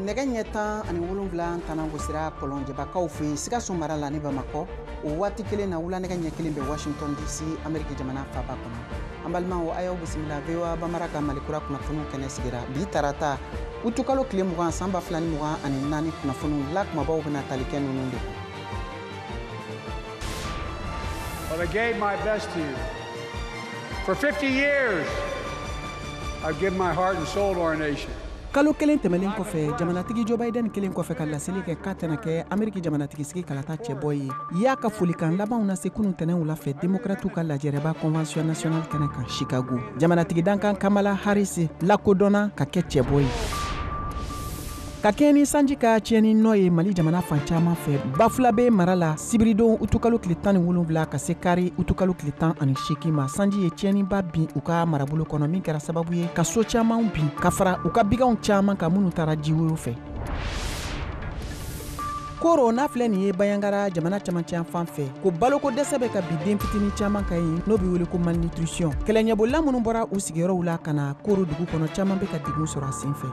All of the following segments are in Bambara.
Nɛgɛ ɲɛ 17 tana gosira Kɔlɔnjɛbakaw fɛ yen Sikaso mara la ni Bamakɔ. O waati kelen na wula nɛgɛ ɲɛ 1 bɛ Washington DC Ameriki jamana faaba kɔnɔ. An balimaw, a y'aw bisimila VOA Bambara ka Mali kura kunnafoniw kɛnɛ sigira bi tarata utukalo tile 20 san 2024 kunnafoniw la kumabaw bɛna tali kɛ ninnu de kan. But I gave my best to you. For 50 years, I've given my heart and soul to our nation. Kalo kelen tɛmɛnen kɔfɛ, jamanatigi Joe Biden kelen kɔfɛ ka laseli kɛ k'a tɛna kɛ Ameriki jamanatigi sigi kalata cɛbɔ ye, y'a ka folikan labanw lase kunun tɛnɛn wula fɛ Demokratiw ka lajɛrɛba Convention nationale kɛnɛ kan Chicago. Jamanatigi dankan Kamala Harris lakodɔnna ka kɛ cɛbɔ ye. Ka kɛɲɛ ni sanji ka tiɲɛni nɔ ye Mali jamana fan caman fɛ, Bafulabe mara la sibiridon utukalo tile 17 ka se kari utukalo tile 18 ma, sanji ye tiɲɛniba bin u ka marabolo kɔnɔ min kɛra sababu ye ka so caman bin ka fara u ka biganw caman kan minnu taara jiwoyo fɛ. Koro n'a filɛ nin ye Bayangara jamana camancɛ fan fɛ, ko baloko dɛsɛ bɛ ka bin den fitinin caman kan yen n'o bɛ wele ko malnutrition. Kɛlɛɲɛbolila minnu bɔra u sigiyɔrɔw la ka na Koro dugu kɔnɔ, caman bɛ ka degun sɔrɔ a sen fɛ.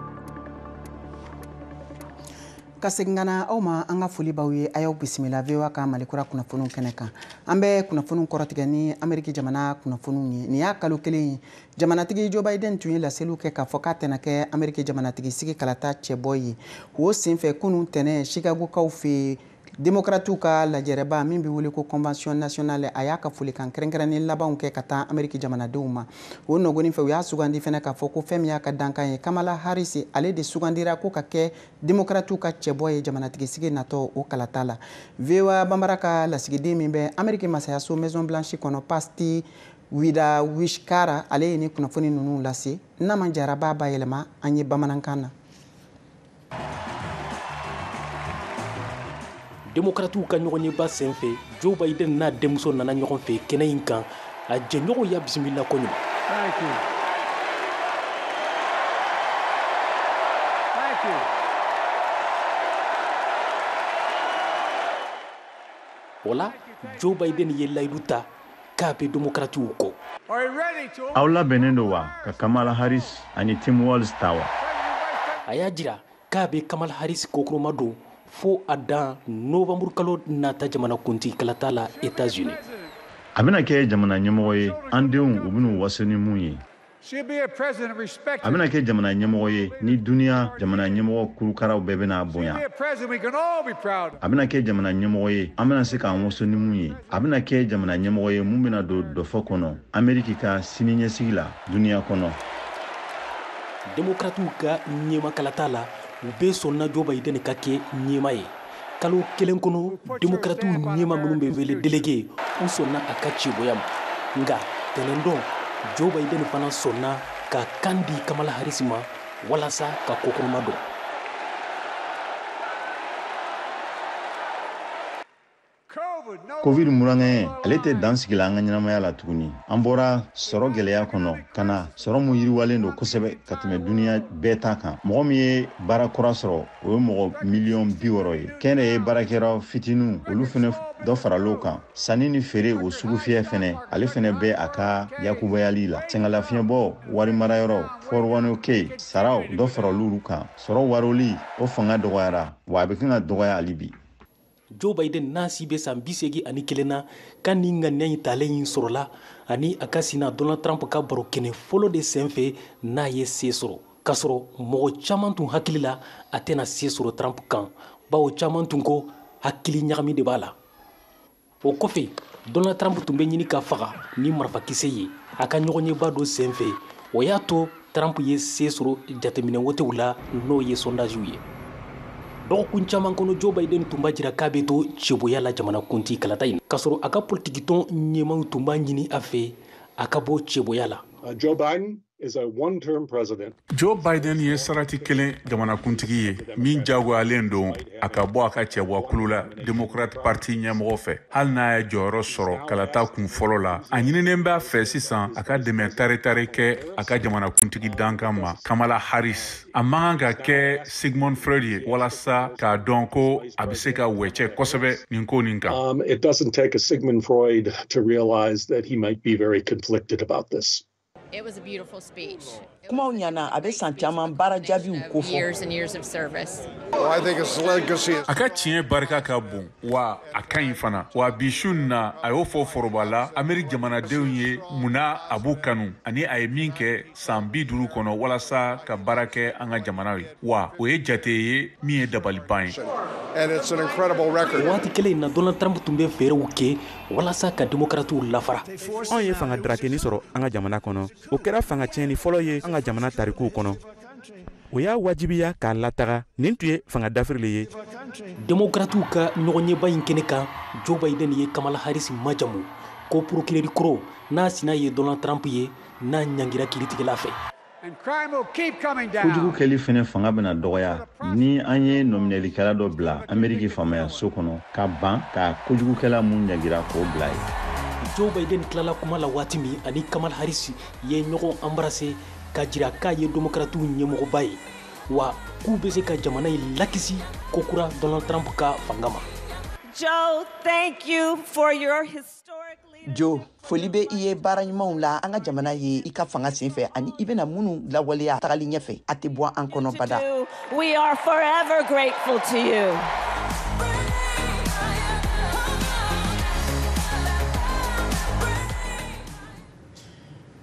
Ka segin ka na aw ma, an ka foli b'aw ye, a y'aw bisimila VOA ka Mali kura kunnafoniw kɛnɛ kan. An bɛ kunnafoniw kɔrɔtigɛ ni Ameriki jamana kunnafoniw ye. Nin y'a kalo kelen ye jamanatigi Joe Biden tun ye laseliw kɛ k'a fɔ k'a tɛna kɛ Ameriki jamanatigi sigi kalata cɛbɔ ye. O senfɛ kunun tɛnɛn Chicagokaw fɛ yen, Demokratiw ka lajɛrɛba min bɛ wele ko Convention nationale, a y'a ka folikan kɛrɛnkɛrɛnnen labanw kɛ ka taa Ameriki jamanadenw ma. O nɔgɔnin fɛ, u y'a sugandi fɛnɛ k'a fɔ ko fɛn min y'a ka dankan ye, Kamala Harris, ale de sugandira ko ka kɛ Demokratiw ka cɛbɔ ye jamanatigi sigi natɔ o kalata la. VOA Bambara ka lasigiden min bɛ Ameriki masayaso Maison Blanche kɔnɔ, Pasti Wida Wishkara, ale ye ni kunnafoni ninnu lase. Naman Jara b'a bayɛlɛma an ye bamanankan na. Demokratiw ka ɲɔgɔnyeba senfɛ, Joe Biden n'a denmuso nana ɲɔgɔn fɛ kɛnɛ in kan. A jɛɲɔgɔnw y'a bisimila koɲuman. Thank you. Thank you. O la, Joe Biden ye layidu ta k'a bɛ demokratiw kɔ. Aw labɛnnen don wa ka Kamala Harris ani Tim Walz ta wa? A y'a jira k'a bɛ Kamala Harris kɔkɔrɔma don fo a dan novembre kalo nata jamanakuntigi kalata la États-Unis. A bɛna kɛ jamana ɲɛmɔgɔ ye, an denw u bɛn'u waso ni mun ye. A bɛna kɛ jamana ɲɛmɔgɔ ye ni duniya jamana ɲɛmɔgɔ kurukaraw bɛɛ bɛna bonya. A bɛna kɛ jamana ɲɛmɔgɔ ye, an bɛna se k'an waso ni mun ye. A bɛna kɛ jamana ɲɛmɔgɔ ye mun bɛna don dɔfɔ kɔnɔ Ameriki ka siniɲɛsigi la duniya kɔnɔ. Demokratiw ka ɲɛma kalata la, u bɛɛ sɔnna Joe Biden ka kɛ ɲɛma ye. Kalo kelen kɔnɔ, demokratiw ɲɛma minnu bɛ wele délégué, u sɔnna a ka cɛbɔya ma. Nka tɛnɛndon, Joe Biden fana sɔnna ka kan di Kamala Harris ma walasa ka kɔkɔrɔma don. Covid murankɛ, ale tɛ dan sigi la an ka ɲɛnamaya la tuguni. An bɔra sɔrɔ gɛlɛya kɔnɔ ka na sɔrɔ mun yiriwalen don kosɛbɛ ka tɛmɛ duniya bɛɛ ta kan. Mɔgɔ min ye baara kura sɔrɔ, o ye mɔgɔ 60 miliyɔn ye. Kɛnyɛrɛye baarakɛyɔrɔ fitininw, olu fɛnɛ dɔ faral'o kan. Sanni ni feere o sugufiyɛ fɛnɛ, ale fɛnɛ bɛ a ka yakubayali la. Sɛgɛnlafiɲɛbɔ wari marayɔrɔ 401k saraw dɔ faral'olu kan. Sɔrɔ waroli o fanga dɔgɔyara wa, a bɛ kan ka dɔgɔya hali bi. Joe Biden n'a si bɛ san 81 na, ka ni ŋaniya in talen in sɔrɔla ani a ka sina Donald Trump ka baro kɛnɛ fɔlɔ de senfɛ n'a ye se sɔrɔ, k'a sɔrɔ mɔgɔ caman tun hakili la a tɛna se sɔrɔ Trump kan, bawo caman tun ko hakili ɲagami de b'a la. O kɔfɛ, Donald Trump tun bɛ ɲini ka faga ni marifakisɛ ye a ka ɲɔgɔnyeba dɔ senfɛ. O y'a to Trump ye se sɔrɔ jateminɛ wotew la, n'o ye sondagew ye. Dɔgɔkun caman kɔnɔ, Joe Biden tun b'a jira k'a bɛ to cɛbɔya la jamanakuntigi kalata in, k'a sɔrɔ a ka politikitɔn ɲɛmaw tun b'a ɲini a fɛ a ka bɔ cɛbɔya la. Joe Biden is a one-term president. Joe Biden ye sarati kelen jamanakuntigi ye min jagoyalen don a ka bɔ a ka cɛbɔ kulu la Democrat Party ɲɛmɔgɔ fɛ. Hali n'a ye jɔyɔrɔ sɔrɔ kalata kun fɔlɔ la, a ɲininen b'a fɛ sisan a ka dɛmɛ tare-tare kɛ a ka jamanakuntigi dankan ma, Kamala Harris. A man kan ka kɛ Sigmund Freud ye walasa k'a dɔn ko a bɛ se ka wɛcɛ kosɛbɛ nin ko nin kan. It doesn't take a Sigmund Freud to realize that he might be very conflicted about this. It was a beautiful speech. Kumaw ɲana, a bɛ san caman baara jaabiw kofɔ. A ka tiɲɛ barika ka bon, wa a ka ɲi fana. Wa bi su in na, a y'o fɔ foroba la Ameriki jamanadenw ye munna a b'u kanu ani a ye min kɛ san 50 kɔnɔ walasa ka baara kɛ an ka jamana ye. Wa o ye jate ye min ye dabaliban ye. Waati kelen in na, Donald Trump tun bɛ fɛɛrɛw kɛ walasa ka demokratiw lafara. Anw ye fanga darakeni sɔrɔ an ka jamana kɔnɔ. O kɛra fanga tiɲɛni fɔlɔ ye an ka jamana tarikuw kɔnɔ. O y'a wajibiya k'a lataga. Nin tun ye fanga dafiri le ye. Demokratiw ka ɲɔgɔnyeba in kɛnɛ kan, Joe Biden ye Kamala Harris majamu ko procureur kɔrɔ n'a sina ye Donald Trump ye, n'a ɲangira kiiritigɛla fɛ. Kojugu kɛli fɛnɛ fanga bɛna dɔgɔya ni an ye nɔminɛlikɛla dɔ bila Ameriki faamayaso kɔnɔ ka ban ka kojugukɛla mun ɲangira k'o bila ye. Joe Biden tilala kuma la waati min, ani Kamala Harris ye ɲɔgɔn embrasser ka jira k'a ye demokratiw ɲɛmɔgɔba ye, wa k'u bɛ se ka jamana in lakisi kokura Donald Trump ka fanga ma. Joe, thank you for your historic leadership. Joe, foli bɛ i ye baara ɲumanw la an ka jamana ye i ka fanga senfɛ, ani i bɛna minnu lawaleya tagali ɲɛfɛ. A tɛ bɔ an kɔnɔ bada. We are forever grateful to you.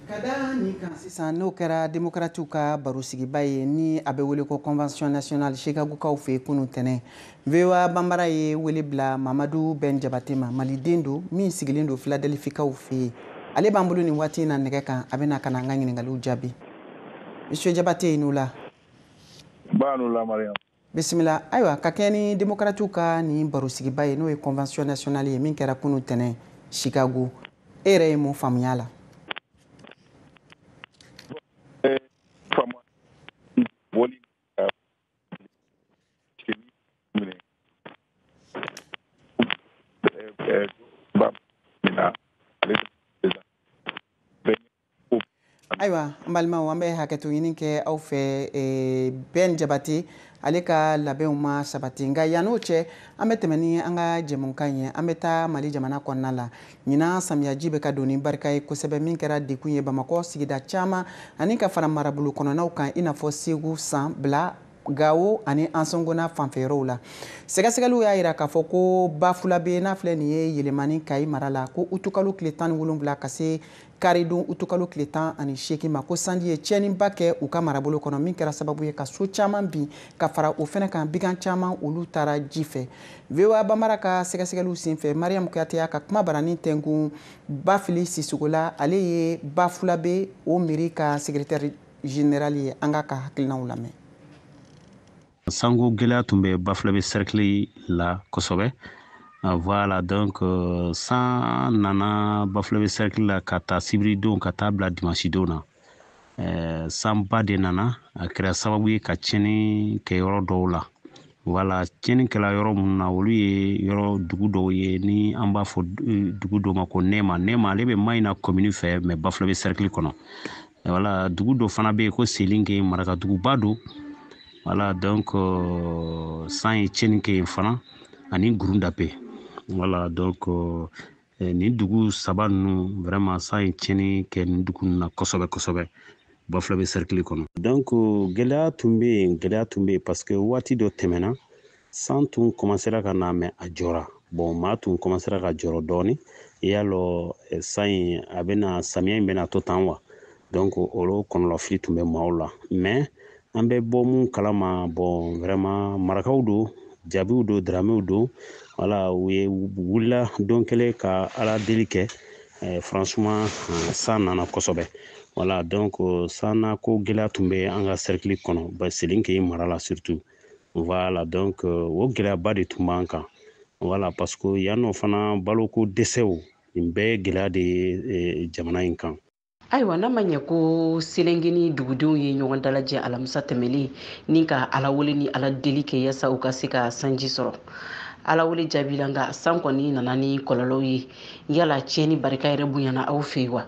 Ka da nin kan sisan, n'o kɛra demokratiw ka barosigiba ye ni a bɛ wele ko Convention nationale Chicagokaw fɛ kunun tɛnɛn, VOA Banbara ye wele bila Mamadu Ben Jabate ma, maliden don min sigilen don Philadelphie-kaw fɛ yen. Ale b'an bolo nin waati in na nɛgɛ kan, a bɛna ka na an ka ɲininkaliw jaabi. Monsieur Jabate, i n'u la. Ba n'u la, Mariam. Bisimila. Ayiwa, ka kɛɲɛ ni demokratiw ka nin barosigiba ye, n'o ye Convention nationale ye min kɛra kunun tɛnɛn Chicago, e yɛrɛ ye mun faamuya la? Ayiwa, n balimaw, an bɛ hakɛto ɲini kɛ aw fɛ. Ben Jabate, ale ka labɛnw ma sabati, nka yann'o cɛ, an bɛ tɛmɛ ni an ka jɛmukan ye. An bɛ taa Mali jamana kɔnɔna la. Ɲinan samiyaji bɛ ka don ni barika ye kosɛbɛ, min kɛra dekun ye Bamakɔ sigida caman ani ka fara marabolo kɔnɔnaw kan, i n'a fɔ Segu, San, Bila, Gawo ani Ansongona fanfɛyɔrɔw la. Sɛgɛsɛgɛliw y'a jira k'a fɔ ko Bafulabe n'a filɛ nin ye Yɛlɛmani Kayi mara la, ko utukalo tile 17 ka se karidon utukalo tile 18 ma, ko sanji ye tiɲɛniba kɛ u ka marabolo kɔnɔ, min kɛra sababu ye ka so caman bin, ka fara o fɛnɛ kan, bigan caman olu taara ji fɛ. VOA Banbara ka sɛgɛsɛgɛliw senfɛ, Mariam Kuyate y'a ka kuma baranin tɛnkun Bafili Sisoko la. Ale ye Bafulabe o mairie ka secrétaire général ye. An k'a ka hakilinaw lamɛn. Sanko gɛlɛya tun bɛ Bafulabe cercle la kosɛbɛ. Voilà, donc san nana Bafulabe cercle la ka taa sibiridon ka taa bila dimanche don na. Sanba de nana, a kɛra sababu ye ka tiɲɛni kɛ yɔrɔ dɔw la. Voilà, tiɲɛni kɛla yɔrɔ minnu na, olu ye yɔrɔ dugu dɔw ye ni an b'a fɔ dugu dɔw ma ko Nɛma. Nɛma ale bɛ Mayina commune fɛ, mais Bafulabe cercle kɔnɔ. Voilà, dugu dɔ fana bɛ yen ko Selinke, marakaduguba don. Voilà, donc san ye tiɲɛni kɛ yen fana ani Gurundape. Voilà, donc nin dugu saba ninnu, vraiment san ye tiɲɛni kɛ nin dugu ninnu na kosɛbɛ kosɛbɛ Bafulabe cercle kɔnɔ. Donc gɛlɛya tun bɛ yen, gɛlɛya tun bɛ yen parce que waati dɔ tɛmɛna, san tun commencera ka na, mais a jɔra. Bon, maa tun commencera ka jɔrɔ dɔɔni, i y'a lɔ san in a bɛna, samiya in bɛna to tan wa. Donc olu kɔnɔlafili tun bɛ maaw la, mais an bɛ bɔ mun kalama, bon vraiment marakaw don, jaabiw don, daramew don. Voilà, u ye wulila don kelen ka ala deli kɛ. Franchement san nana kosɛbɛ. Voilà, donc san na ko gɛlɛya tun bɛ an ka cercle kɔnɔ, ba Selinke mara la surtout. Voilà, donc o gɛlɛyaba de tun b'an kan. Voilà, parce que yan nɔ fana baloko dɛsɛw, nin bɛɛ ye gɛlɛya de ye jamana in kan. Ayiwa, n'a ma ɲɛ ko Selengeni dugudenw ye ɲɔgɔn dalajɛ alamisa tɛmɛlen ni ka ala wele ni ala deli kɛ yaasa u ka se ka sanji sɔrɔ, ala wele jaabi la, nka san kɔni nana ni kɔlɔlɔw ye. Yala tiɲɛni barika yɛrɛ bonyana aw fɛ yen wa?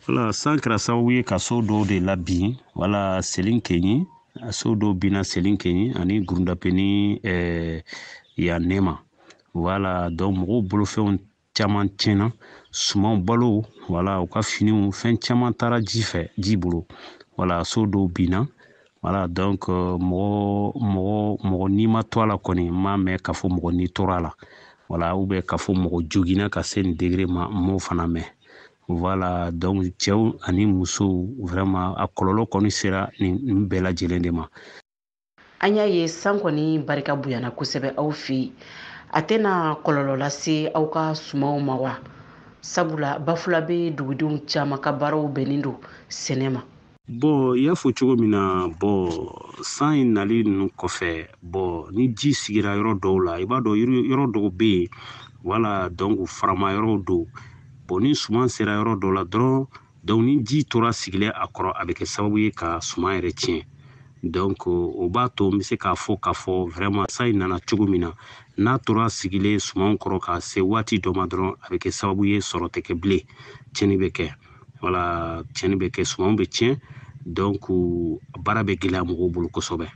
Wala, san kɛra sababu ye ka so dɔw de labin. Wala, Selinkeɲi, so dɔw binna Selinkeɲi ani Gurundape ni yan Nɛma. Wala, donc mɔgɔw bolofɛnw caman tiɲɛna, sumanw, balo, wala u ka finiw, fɛn caman taara ji fɛ, ji bolo. Voilà, so dɔw binna. Voilà, donc mɔgɔ n'i ma to a la kɔni, n m'a mɛn k'a fɔ mɔgɔ n'i tora a la. Voilà, ou bien k'a fɔ mɔgɔ joginna ka se nin degré ma, n m'o fana mɛn. Voilà, donc cɛw ani musow, vraiment a kɔlɔlɔ kɔni sera nin bɛɛ lajɛlen de ma. An y'a ye san kɔni barika bonyana kosɛbɛ aw fɛ yen. A tɛna kɔlɔlɔ lase aw ka sumanw ma wa? Sabula Bafulabe dugudenw caman ka baaraw bɛnnen don sɛnɛ ma. Bon, i y'a fɔ cogo min na, bon, san in nali ninnu kɔfɛ, bon, ni ji sigira yɔrɔ dɔw la, i b'a dɔn yɔrɔ dɔw bɛ yen, voilà, donc farama yɔrɔw don. Bon, ni suman sera yɔrɔ dɔ la dɔrɔn, donc ni ji tora sigilen a kɔrɔ, a bɛ kɛ sababu ye ka suman yɛrɛ tiɲɛ. Donc o b'a to n bɛ se k'a fɔ vraiment san in nana cogo min na, n'a tora sigilen sumanw kɔrɔ ka se waati dɔ ma dɔrɔn, a bɛ kɛ sababu ye sɔrɔ tɛ kɛ bilen, tiɲɛni bɛ kɛ. Voilà, tiɲɛni bɛ kɛ, sumanw bɛ tiɲɛ. Donc baara bɛ gɛlɛya mɔgɔw bolo kosɛbɛ.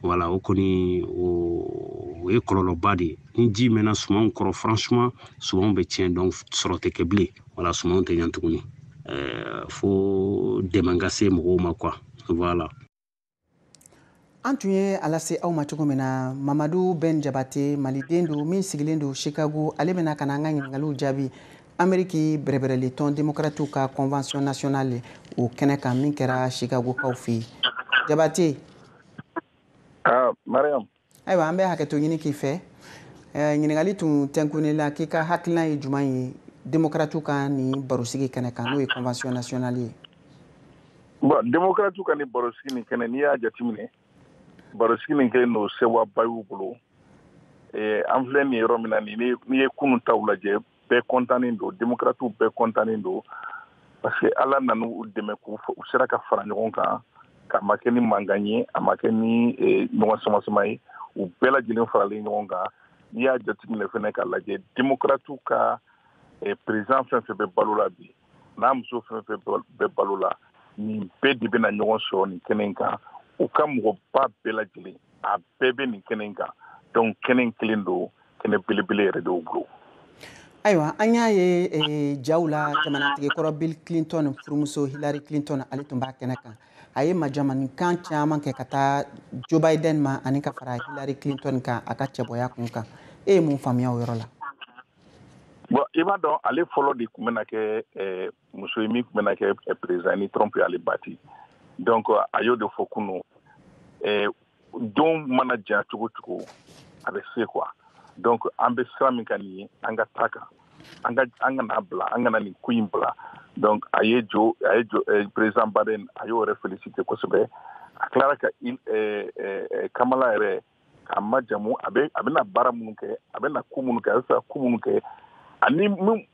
Voilà, o kɔni o ye kɔlɔlɔba de ye. Ni ji mɛnna sumanw kɔrɔ, franchement sumanw bɛ tiɲɛ, donc sɔrɔ tɛ kɛ bilen. Voilà, sumanw tɛ ɲɛ tuguni. Fo dɛmɛ ka se mɔgɔw ma quoi. Voilà. An tun ye a lase aw ma cogo min na, Mamadu Ben Jabate, maliden don min sigilen don Chicago, ale bɛna ka na an ka ɲininkaliw jaabi Ameriki bɛrɛbɛrɛli tɔn démocratew ka convention nationale o kɛnɛ kan min kɛra Chicago kaw fɛ yen. Jabate. Ah, Mariam. Ayiwa, an bɛ hakɛto ɲini k'i fɛ. Ɲininkali tun tɛnkunnen la k'i ka hakilina ye jumɛn ye démocratew ka nin barosigi kɛnɛ kan, n'o ye convention nationale ye? Bon, démocratew ka nin barosigi nin kɛnɛ, n'i y'a jateminɛ, barosigi nin kɛlen don sewaba y'u bolo. An filɛ nin yɔrɔ min na nin, n'i ye kunun taw lajɛ, bɛɛ kɔntannen don, démocratew bɛɛ kɔntannen don, parce que Ala nana u dɛmɛ k'u u sera ka fara ɲɔgɔn kan, k'a ma kɛ ni mankan ye, a ma kɛ ni ɲɔgɔn sama-sama ye, u bɛɛ lajɛlen faralen ɲɔgɔn kan. N'i y'a jateminɛ fɛnɛ k'a lajɛ, démocratew ka président fɛn fɛn bɛ balo la bi, n'a muso fɛn fɛn bɛ balo la, nin bɛɛ de bɛna ɲɔgɔn sɔrɔ nin kɛnɛ in kan. U ka mɔgɔba bɛɛ lajɛlen, a bɛɛ bɛ nin kɛnɛ in kan. Donc kɛnɛ in kelen don, kɛnɛ belebele yɛrɛ de y'u bolo. Ayiwa, an y'a ye jaw la, jamanatigikɔrɔ Bill Clinton furumuso Hillary Clinton, ale tun b'a kɛnɛ kan. A ye majamanikan caman kɛ ka taa Joe Biden ma ani ka fara Hillary Clinton kan a ka cɛbɔya kun kan. E ye mun faamuya o yɔrɔ la? Bon, i b'a dɔn, ale fɔlɔ de tun bɛna kɛ muso ye min tun bɛna kɛ président ni Trump y'ale bati. Donc a y'o de fɔ kunun, don mana diya cogo cogo, a bɛ se quoi. Donc an bɛ sira min kan nin ye, an ka taa kan, an kana bila, an kana nin ko in bila. Donc a ye président Biden, a y'o yɛrɛ félicité kosɛbɛ. A tilara ka Kamala yɛrɛ k'a majamu, a bɛna baara minnu kɛ, a bɛna ko minnu kɛ, a bɛ fɛ ka ko minnu kɛ, ani min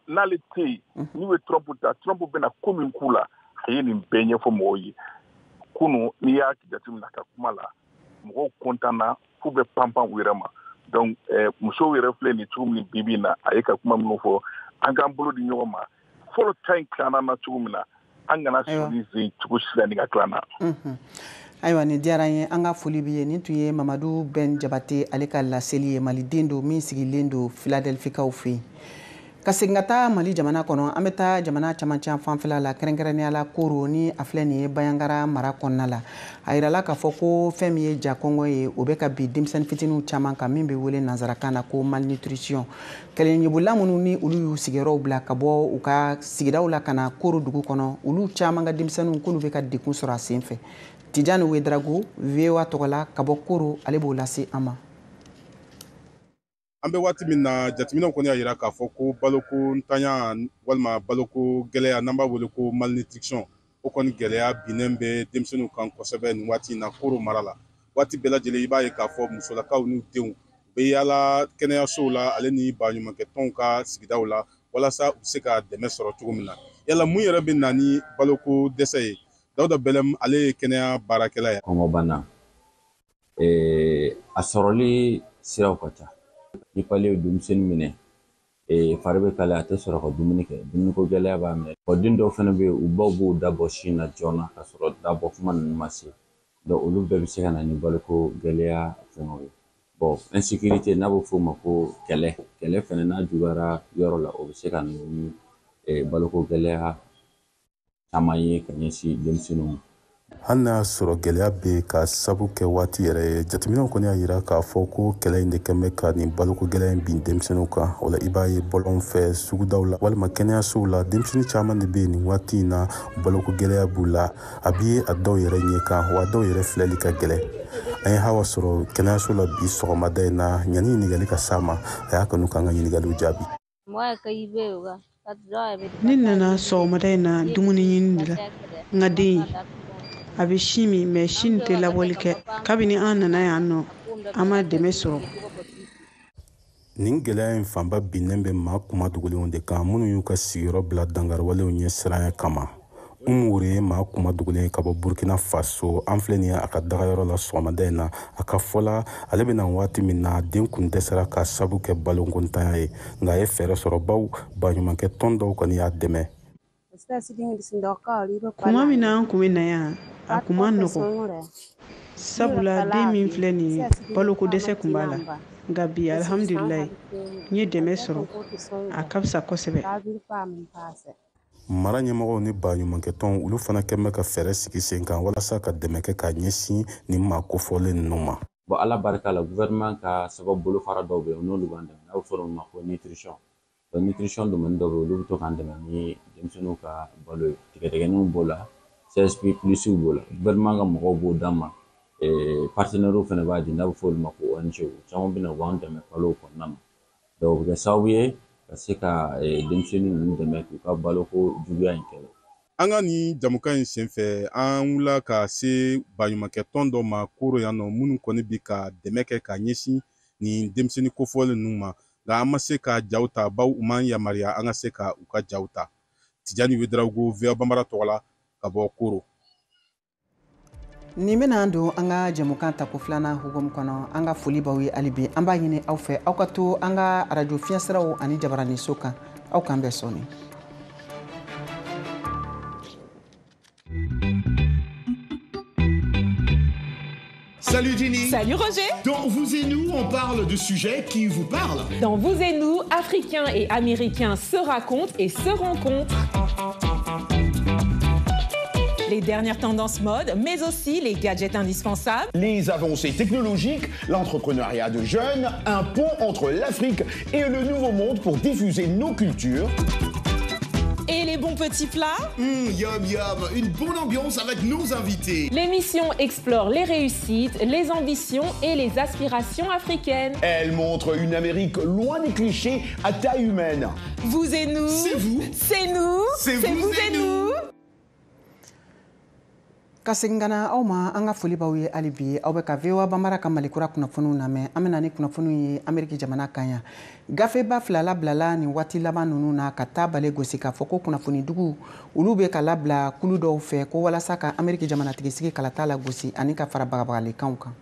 n'ale tɛ yen, n'u ye Trump ta, Trump bɛna ko min k'u la, a ye nin bɛɛ ɲɛfɔ mɔgɔw ye. Kunun n'i y'a jateminɛ a ka kuma la, mɔgɔw kɔntanna f'u bɛ panpan u yɛrɛ ma. Donc musow yɛrɛ filɛ nin cogo min bi bi in na, a ye ka kuma minnu fɔ, an k'an bolo di ɲɔgɔn ma. Fɔlɔ ta in tilanna na cogo min na, an kana sɔn zen cogo si la ni ka tilanna. Ayiwa, nin diyara n ye, an ka foli b'i ye. Nin tun ye Mamadu Ben Jabate ale ka laseli ye, maliden don min sigilen don Philadelphie-kaw fɛ yen. Ka segin ka taa Mali jamana kɔnɔ, an bɛ taa jamana camancɛ fanfɛla la, kɛrɛnkɛrɛnnenya la Koro, ni a filɛ nin ye Bayangara mara kɔnɔna la. A yirala k'a fɔ ko fɛn min ye ja kɔngɔ ye, o bɛ ka bin denmisɛnnin fitininw caman kan min bɛ wele nanzarakan na ko malnutrition. Kɛlɛɲɛbolila minnu ni olu y'u sigiyɔrɔw bila ka bɔ u ka sigidaw la ka na Koro dugu kɔnɔ, olu caman ka denmisɛnninw k'olu bɛ ka degun sɔrɔ a sen fɛ. Tijani Wedrago, VOA tɔgɔ la ka bɔ Koro, ale b'o lase an ma. An bɛ waati min na, jateminɛw kɔni y'a jira k'a fɔ ko baloko ntanya walima baloko gɛlɛya, n'an b'a wele ko malnutrition, o kɔni gɛlɛya binnen bɛ denmisɛnninw kan kosɛbɛ nin waati in na Koro mara la. Waati bɛɛ lajɛlen i b'a ye k'a fɔ musolakaw n'u denw u bɛ yaala kɛnɛyasow la ale ni baɲumankɛtɔnw ka sigidaw la walasa u bɛ se ka dɛmɛ sɔrɔ cogo min na. Yala mun yɛrɛ bɛ na ni baloko dɛsɛ ye? Dawuda Bɛlɛm, ale ye kɛnɛya baarakɛla ye. Kɔngɔbana, a sɔrɔli siraw ka ca. Ni pali ye denmisɛnnin minɛ, fari bɛ kalaya, a tɛ sɔrɔ ka dumuni kɛ, dumuniko gɛlɛya b'a minɛ. Wa den dɔw fana bɛ yen, u baw b'u dabɔ sin na joona ka sɔrɔ dabɔ kuma ninnu ma se. Donc olu bɛɛ bɛ se ka na ni baloko gɛlɛya fɛngɛw ye. Bon, insécurité, n'a bɛ f'o ma ko kɛlɛ, kɛlɛ fɛnɛ n'a juguyara yɔrɔ la, o bɛ se ka na ni baloko gɛlɛya caman ye ka ɲɛsin denmisɛnninw ma. Hali n'a y'a sɔrɔ gɛlɛya bɛ ka sabu kɛ waati yɛrɛ ye, jateminɛw kɔni y'a yira k'a fɔ ko kɛlɛ in de kɛn bɛ ka nin baloko gɛlɛya in bin denmisɛnninw kan. O la, i b'a ye bɔlɔnw fɛ, sugudaw la walima kɛnɛyasow la, denmisɛnnin caman de bɛ yen nin waati in na, baloko gɛlɛya b'u la. A bɛ ye a dɔw yɛrɛ ɲɛ kan, wa dɔw yɛrɛ filɛli ka gɛlɛn. An ye Hawa sɔrɔ kɛnɛyaso la bi sɔgɔmada in na. Yanni ɲininkali ka s'a ma, a y'a kanu k'an ka ɲininkaliw jaabi. Ne nana sɔgɔmada in na dumuni ɲini de la. N ka den, a bɛ sin min, mais sin tɛ labɔli kɛ. Kabini an nana yan nɔ, an ma dɛmɛ sɔrɔ. Nin gɛlɛya in fanba binnen bɛ maa kuma dogolenw de kan, minnu y'u ka sigiyɔrɔ bila dankariwalew ɲɛ siranya kama. Umu Wore ye maa kuma dogolen ye ka bɔ Burkina Faso. An filɛ nin ye a ka dagayɔrɔ la sɔgɔmada in na. A ka fɔ la, ale bɛna waati min na, den kun dɛsɛra ka sabu kɛ balokontanya ye, nka a ye fɛɛrɛ sɔrɔ, baw baɲumankɛ tɔn dɔw kɔni y'a dɛmɛ. Kuma min na an kun bɛ na yan, a kun ma nɔgɔn, sabula den min filɛ nin ye, baloko dɛsɛ kun b'a la. Nka bi, alihamudulilayi, n ye dɛmɛ sɔrɔ, a ka fisa kosɛbɛ. Mara ɲɛmɔgɔw ni baɲumankɛtɔnw, olu fana kɛn bɛ ka fɛɛrɛ sigi sen kan walasa ka dɛmɛ kɛ ka ɲɛsin nin maa kofɔlen ninnu ma. Bon, Ala barika la, gouvernement ka sababu bolofara dɔw bɛ yen, n'olu b'an dɛmɛ, n'a bɛ fɔ o ma ko nutrition. Donc nutrition domaine dɔw bɛ yen, olu bɛ to k'an dɛmɛ ni denmisɛnninw ka balo ye. Tigɛdɛgɛninw b'o la, CSP plus b'o la, gouvernement ka mɔgɔw b'o d'an ma, partenaires fana b'a di, n'a bɛ fɔ olu ma ko ONG. Caman bɛ na, u b'an dɛmɛ balow kɔnɔna na. Donc o bɛ kɛ sababu ye ka se ka denmisɛnnin ninnu dɛmɛ k'u ka baloko juguya in kɛlɛ. An ka nin jamukan in senfɛ, an wulila ka se baɲumankɛ tɔn dɔ ma Koro yan nɔ, minnu kɔni bi ka dɛmɛ kɛ ka ɲɛsin nin denmisɛnnin kofɔlen ninnu ma. Nka an ma se ka jaw ta, baw u m'an yamaruya an ka se ka u ka jaw ta. Tijani Wedarawogo, VOA Bambara tɔgɔ la, ka bɔ Koro. Nin bɛna an don an ka jɛmukan tako filanan hukumu kɔnɔ. An ka foli b'aw ye hali bi. An b'a ɲini aw fɛ, aw ka to an ka arajo fiɲɛsiraw ani jabaraninso kan. Aw k'an bɛn sɔɔni. Salut Ginny. Salut Roger. Dans Vous et nous, on parle de sujets qui vous parlent. Dans Vous et nous, Africains et Américains se racontent et se rencontrent. Les dernières tendances mode, mais aussi les gadgets indispensables. Les avancées technologiques, l'entrepreneuriat de jeunes, un pont entre l'Afrique et le Nouveau Monde pour diffuser nos cultures. Et les bons petits plats. Yum yum, une bonne ambiance avec nos invités. L'émission explore les réussites, les ambitions et les aspirations africaines. Elle montre une Amérique loin des clichés à taille humaine. Vous et nous. C'est vous. C'est nous. C'est vous et nous. Ka segin ka na aw ma, an ka foli b'aw ye hali bi. Aw bɛ ka VOA Bambara ka Malikura kunnafoniw lamɛn. An bɛna ni kunnafoniw ye Ameriki jamana kan yan. Gafeba fila labilala nin waati laban ninnu na ka taa bale gosi k'a fɔ ko kunnafonidugu olu bɛ ka labila kulu dɔw fɛ ko walasa ka Ameriki jamanatigisigi kalata lagosi ani ka fara bagabagalikanw kan.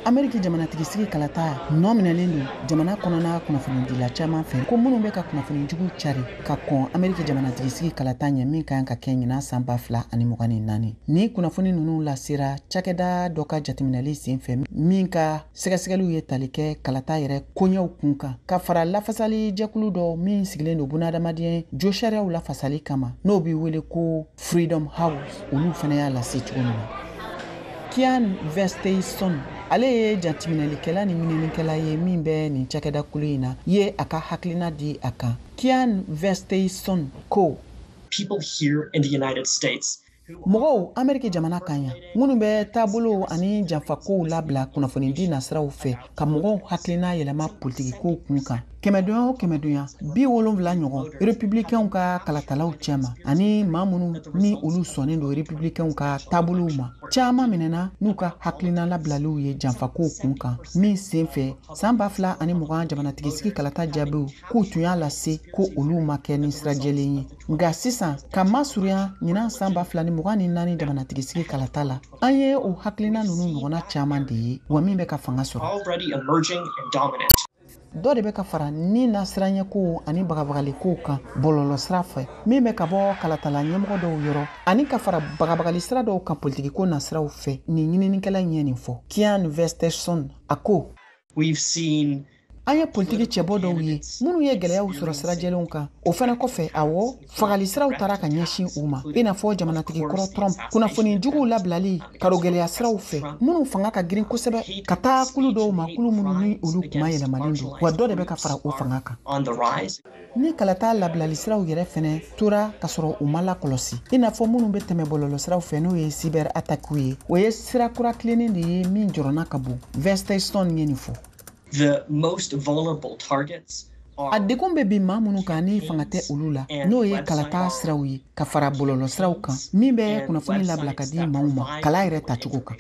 Ameriki jamanatigisigi kalata nɔ minɛlen don jamana kɔnɔna kunnafonidila caman fɛ, ko minnu bɛ ka kunnafoni jugu cari ka kɔn Ameriki jamanatigisigi kalata ɲɛ min kan ka kɛ ɲinan san 2024. Ni kunnafoni ninnu lasera cakɛda dɔ ka jateminɛli sen fɛ min ka sɛgɛsɛgɛliw ye tali kɛ kalata yɛrɛ koɲɛw kun kan, ka fara lafasali jɛkulu dɔ min sigilen don bunadamaden josariyaw lafasali kama, n'o bɛ wele ko Freedom House, olu fana y'a lase cogo min na. Kian Vesteinsson, ale ye jateminɛlikɛla ni ɲininikɛla ye min bɛ nin cakɛda kulu in na, ye a ka hakilina di a kan. Kian Vesteinsson ko: People here in the United States, mɔgɔw Ameriki jamana kan yan minnu bɛ taabolow ani janfakow labila kunnafonidi nasiraw fɛ ka mɔgɔw hakilina yɛlɛma politikikow kun kan, kɛmɛdonya o kɛmɛdonya 70 ɲɔgɔn republikɛnw ka kalatalaw cɛma, ani maa minnu ni olu sɔnnen don republikɛnw ka taabolow ma, caman minɛna n'u ka hakilina labilaliw ye janfakow kun kan, min sen fɛ san 2020 jamanatigisigi kalata jaabiw k'u tun y'a lase ko olu ma kɛ ni sira jɛlen ye. Nka sisan ka masurunya ɲinan san 2024 jamanatigisigi kalata la, an ye o hakilina ninnu ɲɔgɔnna caman de ye, wa min bɛ ka fanga sɔrɔ. Dɔ de bɛ ka fara ni nasiranyɛkow ani bagabagaliko kan bɔlɔlɔsira fɛ min bɛ ka bɔ kalatala ɲɛmɔgɔ dɔw yɔrɔ, ani ka fara bagabagali sira dɔw kan politikiko nasiraw fɛ. Nin ɲininikɛla ɲɛ nin fɔ. Kian Vestesson a ko: An ye politiki cɛbɔ dɔw ye minnu ye gɛlɛyaw sɔrɔ sira jɛlenw kan. O fana kɔfɛ, awɔ, fagali siraw taara ka ɲɛsin u ma, i n'a fɔ jamanatigi kɔrɔ Trump, kunnafoni juguw labilali karogɛlɛya siraw fɛ minnu fanga ka girin kosɛbɛ ka taa kulu dɔw ma, kulu minnu ni olu kuma yɛlɛmalen don, wa dɔ de bɛ ka fara o fanga kan. Ni kalata labilali siraw yɛrɛ fɛnɛ tora ka sɔrɔ u ma lakɔlɔsi, i n'a fɔ minnu bɛ tɛmɛ bɔlɔlɔsiraw fɛ, n'o ye cyber attaque ye, o ye sira kura tilennen de ye min jɔrɔna ka bon. Vesteston ye nin fɔ. The most vulnerable targets. A degun bɛ bin maa minnu kan ni fanga tɛ olu la, n'o ye kalata siraw ye ka fara bɔlɔlɔ siraw kan min bɛ kunnafoni labila ka di maaw ma kala yɛrɛ tacogo kan.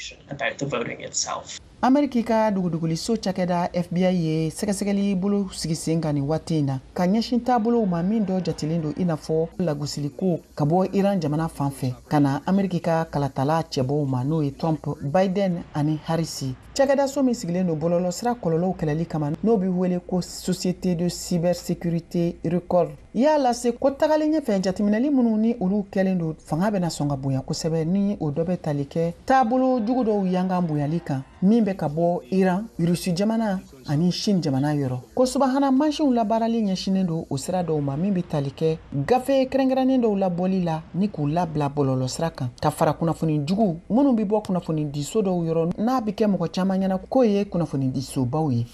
Ameriki ka duguduguliso cakɛda FBI ye sɛgɛsɛgɛli bolo sigi sen kan nin waati in na ka ɲɛsin taabolow ma min dɔ jatelen don i n'a fɔ lagosiliko ka bɔ Iran jamana fan fɛ ka na Ameriki ka kalatala cɛbɔw ma, n'o ye Trump, Biden ani Harris. Cakɛdaso min sigilen don bɔlɔlɔsira kɔlɔlɔw kɛlɛli kama, n'o bɛ wele ko Société de cybersécurité Record, y'a lase ko tagalen ɲɛfɛ jateminɛli minnu ni olu kɛlen don, fanga bɛna sɔn ka bonya kosɛbɛ, ni o dɔ bɛ tali kɛ taabolo jugu dɔw yankan bonyali kan min bɛ ka bɔ Iran, Rusi jamana ani Chine jamana yɔrɔ. Ko subahana mansinw labaarali ɲɛsinnen don o sira dɔw ma min bɛ tali kɛ gafe kɛrɛnkɛrɛnnen dɔw labɔli la ni k'u labila bɔlɔlɔsira kan, ka fara kunnafoni jugu minnu bɛ bɔ kunnafonidiso dɔw yɔrɔ, n'a bɛ kɛ mɔgɔ caman ɲɛna k'o ye kunnafonidisobaw ye.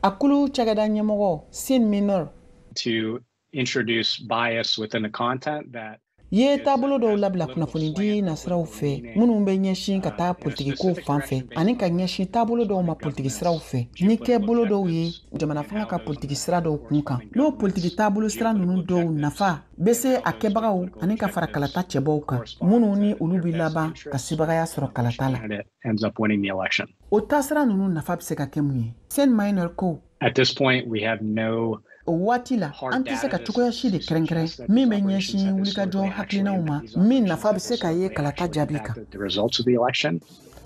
A kulu cakɛda ɲɛmɔgɔ Sin Minor to introduce bias within the content that ye taabolo dɔw labila kunnafonidi nasiraw fɛ minnu bɛ ɲɛsin ka taa politikiko fan fɛ ani ka ɲɛsin taabolo dɔw ma politiki siraw fɛ, ni kɛ bolo dɔw ye jamana fanga ka politiki sira dɔw kun kan, n'o politiki taabolo sira ninnu dɔw nafa bɛ se a kɛbagaw ani ka fara kalata cɛbɔw kan minnu ni olu bɛ laban ka sebagaya sɔrɔ kalata la. O taasira ninnu nafa bɛ se ka kɛ mun ye? Sen Minor ko: At this point, we have no O waati la, an tɛ se ka cogoya si de kɛrɛnkɛrɛn min bɛ ɲɛsin wulikajɔ hakilinaw ma min nafa bɛ se ka ye kalata jaabi kan.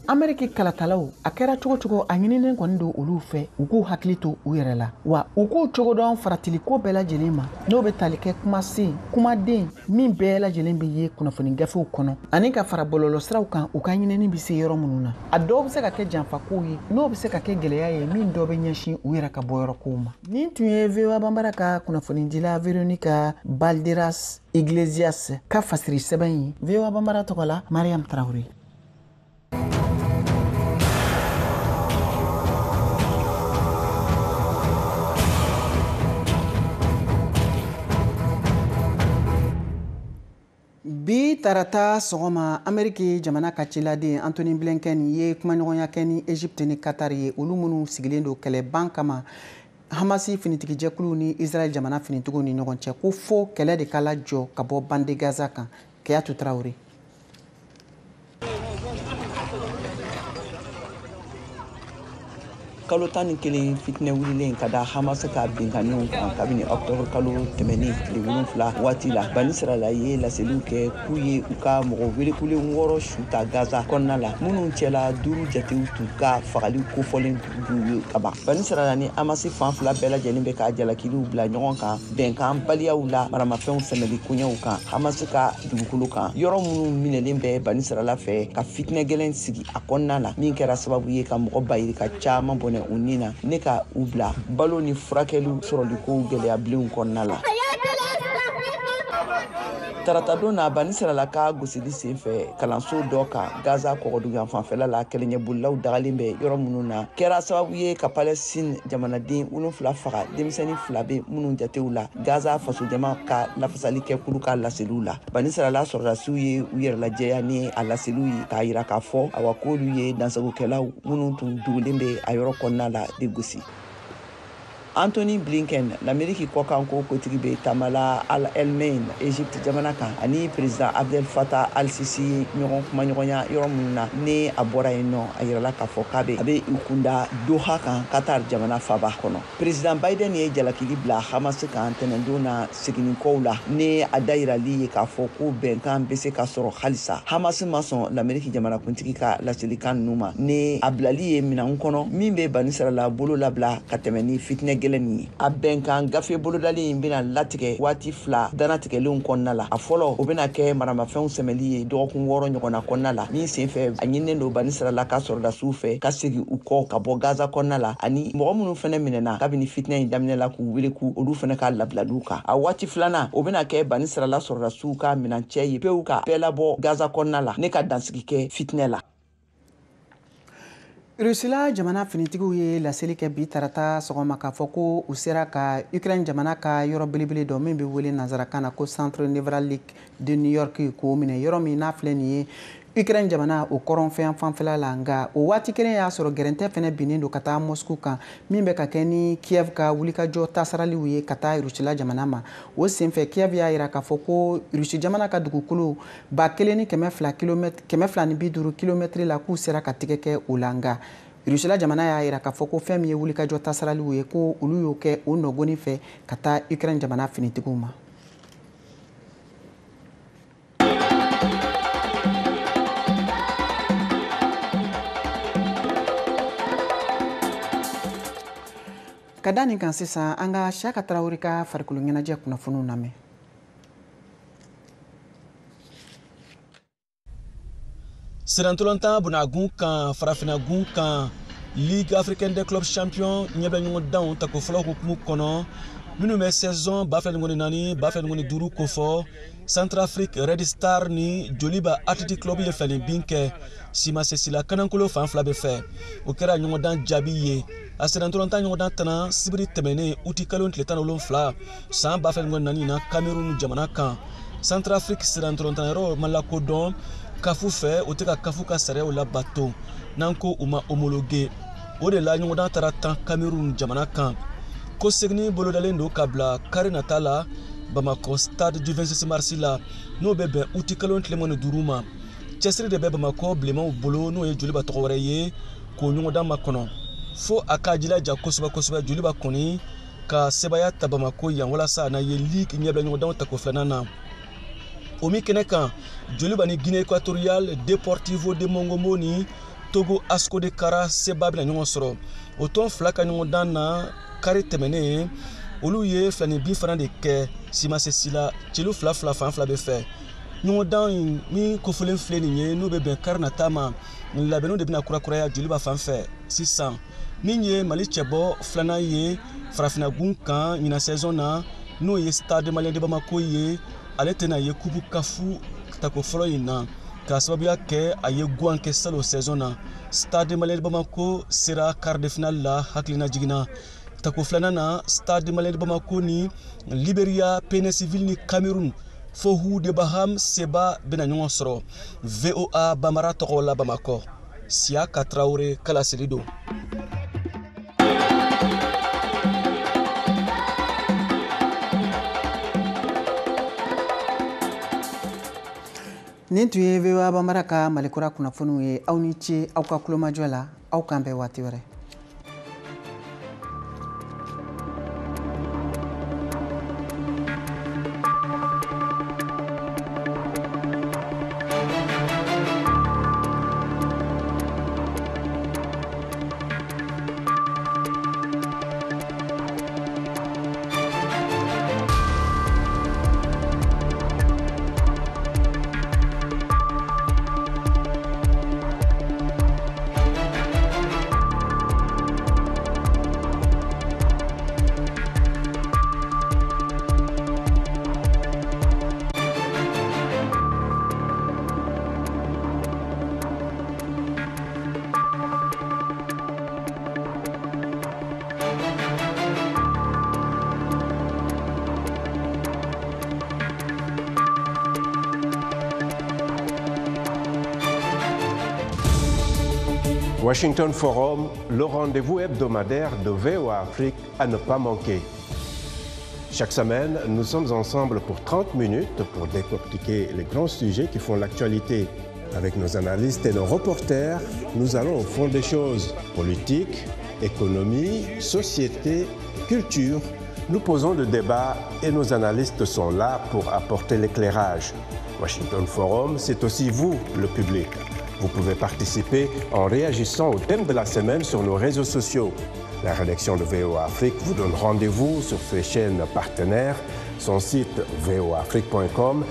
Ameriki kalatalaw, a kɛra cogo cogo, a ɲininen kɔni don olu fɛ u k'u hakili to u yɛrɛ la, wa u k'u cogo dɔn faratiliko bɛɛ lajɛlen ma, n'o bɛ tali kɛ kumasen, kumaden min bɛɛ lajɛlen bɛ ye kunnafoni gafew kɔnɔ ani ka fara bɔlɔlɔsiraw kan, u ka ɲinini bɛ se yɔrɔ minnu na. A dɔw bɛ se ka kɛ janfakow ye, n'o bɛ se ka kɛ gɛlɛya ye min dɔ bɛ ɲɛsin u yɛrɛ ka bɔyɔrɔkow ma. Nin tun ye VOA Banbara ka kunnafonidila Veronica Balderas Iglesias ka fasiri sɛbɛn ye. VOA Banbara tɔgɔ la, Mariam Traoré. Bi tarata sɔgɔma, Ameriki jamana ka ciladen Antony Blinken ye kumaɲɔgɔnya kɛ ni Egypte ni Qatar ye, olu minnu sigilen don kɛlɛban kama Hamasi finitigijɛkulu ni Israël jamana finitigiw ni ɲɔgɔn cɛ, ko fo kɛlɛ de ka lajɔ ka bɔ bande Gaza kan. Keyatu Traoré. Kalo 11 fitinɛ wulilen ka da Hamas ka binkanniw kan kabini octobre kalo tɛmɛnen tile 7 waati la, Banisirala ye laseliw kɛ k'u ye u ka mɔgɔ welekulen 6 su ta Gaza kɔnɔna la, minnu cɛla 5 jatew tun ka fagali kofɔlen b'u ye kaban. Banisirala ni Hamas fan fila bɛɛ lajɛlen bɛ ka jalakiliw bila ɲɔgɔn kan bɛnkan baliyaw la maramafɛnw sɛmɛli koɲɛw kan Hamas ka dugukolo kan, yɔrɔ minnu minɛlen bɛ Banisirala fɛ ka fitinɛ gɛlɛn sigi a kɔnɔna la, min kɛra sababu ye ka mɔgɔ bayirika caman bɔnɛ u ni na, ne ka u bila balo ni furakɛliw sɔrɔlikow gɛlɛyabilenw kɔnɔna la. Taratadon na, Banisirala ka gosili sen fɛ kalanso dɔ kan Gaza kɔgɔduguyan fanfɛla la, kɛlɛɲɛbolilaw dagalen bɛ yɔrɔ minnu na, kɛra sababu ye ka Palestine jamanaden 7 faga, denmisɛnnin 2 bɛ minnu jatew la Gaza fasojama ka lafasali kɛkulu ka laseliw la. Banisirala sɔrɔdasiw ye u yɛrɛ lajɛya ni a laseliw ye k'a yira k'a fɔ awa k'olu ye dansagokɛlaw minnu tun dugulen bɛ a yɔrɔ kɔnɔna la de gosi. Antony Blinken, l'Amérique kɔkanko kotigi, bɛ taama Al Alamein, Egypte jamana kan, ani président Abdel Fattah al-Sisi ɲɔgɔn kumaɲɔgɔnya yɔrɔ minnu na. Ni a bɔra yen nɔ, a yirala k'a fɔ k'a bɛ a bɛ i kunda Doha kan, Qatar jamana faba kɔnɔ. Président Biden ye jalakili bila Hamas kan tɛnɛndon na seginnikɔw la, ni a dayirali ye k'a fɔ ko bɛnkan bɛ se ka sɔrɔ halisa. Hamas ma sɔn l'Amérique jamanakuntigi ka laselikan ninnu ma, ni a bilali ye minɛn kɔnɔ min bɛ Banisirala bolo labila ka tɛmɛ ni fitinɛ gɛlɛn nin ye. A bɛnkan gafe bolodalen in bɛna latigɛ waati 2 dannatigɛlenw kɔnɔna la. A fɔlɔ, o bɛna kɛ maramafɛnw sɛmɛli ye dɔgɔkun 6 ɲɔgɔnna kɔnɔna la, min senfɛ a ɲininen don Banisirala ka sɔrɔdasiw fɛ ka segin u kɔ ka bɔ Gaza kɔnɔna la, ani mɔgɔ minnu fɛnɛ minɛna kabini fitinɛ in daminɛ la k'u wele k'u olu fɛnɛ ka labilaliw kan. A waati 2nan, o bɛna kɛ Banisirala sɔrɔdasiw ka minancɛ ye pewu ka bɛɛ labɔ Gaza kɔnɔna la, ne ka dansigi kɛ fitinɛ la. Rusila jamana finitigiw ye laseli kɛ bi tarata sɔgɔma k'a fɔ ko u sera ka Ukraine jamana ka yɔrɔ belebele dɔ min bɛ wele nanzarakan na ko Centre névralgique de New York k'o minɛ, yɔrɔ min n'a filɛ nin ye Ukraine jamana o kɔrɔnfɛn fanfɛla la. Nka o waati kelen y'a sɔrɔ gɛrɛntɛ fɛnɛ binnen don ka taa Moscou kan, min bɛ ka kɛ ni Kiev ka wulikajɔ tasaraliw ye ka taa Rusila jamana ma. O senfɛ Kiev y'a yira k'a fɔ ko Rusi jamana ka dugukolo 1250 kilomɛtiri la k'u sera ka tigɛ kɛ o la. Nka Rusila jamana y'a yira k'a fɔ ko fɛn min ye wulikajɔ tasaraliw ye, ko olu y'o kɛ o nɔgɔni fɛ ka taa Ukraine jamana finitigiw ma. Ka da nin kan sisan, an ka Siaka Tarawele ka farikolo ɲɛnajɛ kunnafoniw lamɛn. Sirantolontan bonagun kan, farafinagun kan, Ligue africaine des clubs champions ɲɛbila ɲɔgɔndanw tako fɔlɔ hukumu kɔnɔ, minnu bɛ saison 2024 2025 kofɔ, Centrafrique Red Star ni Joliba Athletic Club ye 2-0 kɛ Simasesila kanankolo fan fila bɛɛ fɛ. O kɛra ɲɔgɔndan jaabi ye. A sirantolontan ɲɔgɔndan tana sibiri tɛmɛnen uti kalo tile 17 san 2024 na Cameroun jamana kan. Centrafrique sirantolontan yɔrɔ ma lakodɔn kafu fɛ, o tɛ ka kafu ka sariyaw labato n'an ko u ma homologué. O de la ɲɔgɔndan taara tan Cameroun jamana kan. Ko seginni bolodalen don ka bila kari nata la Bamakɔ stade du 26 mars la, n'o bɛ bɛn uti kalo tile 25 ma. Cɛsiri de bɛ Bamakɔ bilenmanw bolo, n'o ye Joliba tɔgɔ wɛrɛ ye, k'o ɲɔgɔndan makɔnɔ. Fo a k'a jilaja kosɛbɛ kosɛbɛ Joliba kɔni ka sebaaya ta Bamakɔ yan walasa a na ye ligue ɲɛbila ɲɔgɔndanw tako 2nan na. O min kɛnɛ kan, Joliba ni Guinée équatoriale Deportivo de Mongomo ni Togo Asco de Kara seba bɛna ɲɔgɔn sɔrɔ. O tɔn fila ka ɲɔgɔndan na kari tɛmɛnen, olu ye 2-0 fana de kɛ Simasesila celu 2-2 fan fila bɛɛ fɛ. Ɲɔgɔndan in min kofɔlen filɛ nin ye, n'o bɛ bɛn kari nata ma, labɛnniw de bɛna kurakuraya Joliba fan fɛ sisan. Min ye Mali cɛbɔ 2nan ye farafinagun kan ɲinan saison na, n'o ye Stade Malien de Bamako ye, ale tɛna ye kupu kafu tako fɔlɔ in na k'a sababuya kɛ a ye guwan kɛ salon saison na. Stade Malien de Bamako sera quart de finale la hakilina jiginna. Tako 2nan na, Stade Malien de Bamako ni Liberia, Péninsule ni Cameroun Fohu de Baham seba bɛna ɲɔgɔn sɔrɔ. VOA Bamara tɔgɔ la Bamakɔ, Siaka Tarawele kalaseli don. Nin tun ye VOA Bamara ka Malikura kunnafoniw ye. Aw ni ce aw ka kulomajɔ la, aw k'an bɛn waati wɛrɛ. Washington Forum, le rendez-vous hebdomadaire de VOA Afrique à ne pas manquer. Chaque semaine, nous sommes ensemble pour 30 minutes pour décortiquer les grands sujets qui font l'actualité. Avec nos analystes et nos reporters, nous allons au fond des choses. Politique, économie, société, culture. Nous posons le débat et nos analystes sont là pour apporter l'éclairage. Washington Forum, c'est aussi vous, le public. Vous pouvez participer en réagissant au thème de la semaine sur nos réseaux sociaux. La rédaction de VOA Afrique vous donne rendez-vous sur ses chaînes partenaires, son site voaafrique.com.